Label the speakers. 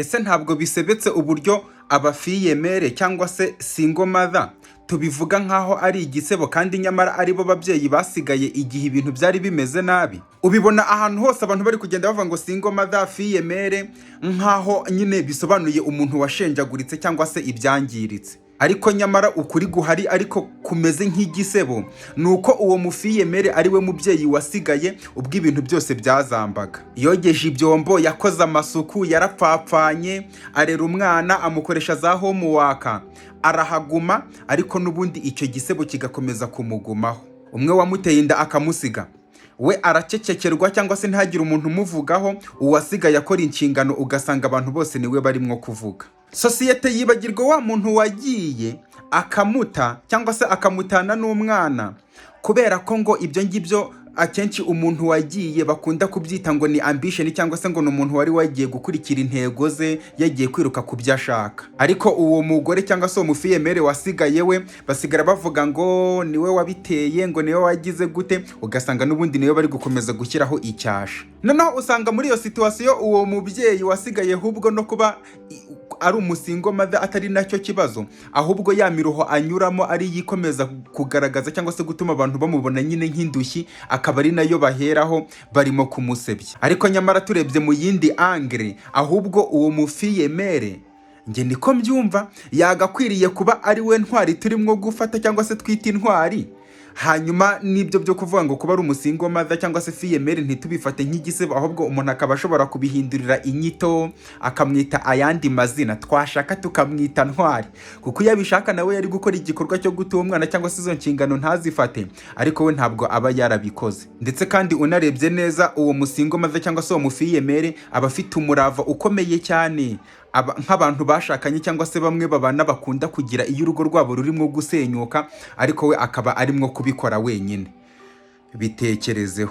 Speaker 1: Ese ntabwo bisebetse uburyo aba fille-mère cyangwa se single mother tubivuga nk'aho ari igisebo, kandi nyamara ari bo babyeyi basigaye igihe ibintu byari bimeze nabi? Ubibona ahantu hose, abantu bari kugenda bavuga ngo single mother, fille-mère, nk'aho nyine bisobanuye umuntu washenjaguritse cyangwa se ibyangiritse. Ariko nyamara ukuri guhari, ariko kumeze nk'igisebo, ni uko uwo mu fille-mère ari we mubyeyi wasigaye ubwo ibintu byose byazambaga. Yogeje ibyombo, yakoze amasuku, yarapfapfanye, arera umwana, amukoresha za homework, arahaguma, ariko n'ubundi icyo gisebo kigakomeza kumugumaho. Umwe wamuteye inda akamusiga, we aracecekerwa cyangwa se ntagire umuntu umuvugaho. Uwasigaye akora inshingano, ugasanga abantu bose niwe barimo kuvuga. Sosiyete yibagirwa wa muntu wagiye akamuta cyangwa se akamutana n'umwana, kubera ko ngo ibyo ngibyo akenshi umuntu wagiye bakunda kubyita ngo ni ambition, cyangwa se ngo ni umuntu wari wagiye gukurikira intego ze, yagiye kwiruka ku byo ashaka. Ariko uwo mugore cyangwa se uwo mu fille-mère wasigaye we, basigara bavuga ngo niwe wabiteye, ngo niwe wagize gute, ugasanga n'ubundi niwe bari gukomeza gushyiraho icyasha. Noneho usanga muri iyo situation uwo mubyeyi wasigaye, ahubwo no kuba ari umu single mother atari nacyo kibazo, ahubwo ya miruho anyuramo ari yikomeza kugaragaza cyangwa se gutuma abantu bamubona nyine nk'indushyi, akaba ari nayo baheraho barimo kumusebya. Ariko nyamara turebye mu yindi angle, ahubwo uwo mu fille-mère, njye niko mbyumva, yagakwiriye kuba ari we ntwari turimo gufata cyangwa se twita intwari. Hanyuma n'ibyo byo kuvuga ngo kuba ari umu single mother cyangwa se fille-mère ntitubifate nk'igisebo, ahubwo umuntu akaba ashobora kubihindurira inyito, akamwita ayandi mazina, twashaka tukamwita ntwari, kuko iyo abishaka nawe yari gukora igikorwa cyo guta uwo mwana cyangwa se izo nshingano ntazifate, ariko we ntabwo aba yarabikoze. Ndetse kandi unarebye neza, uwo mu single mother cyangwa se uwo mu fille-mère aba afite umurava ukomeye cyane. Nk'abantu bashakanye cyangwa se bamwe babana bakunda kugira iyo urugo rwabo rurimo gusenyuka, ariko we akaba arimo kubikora wenyine. Bitekerezeho.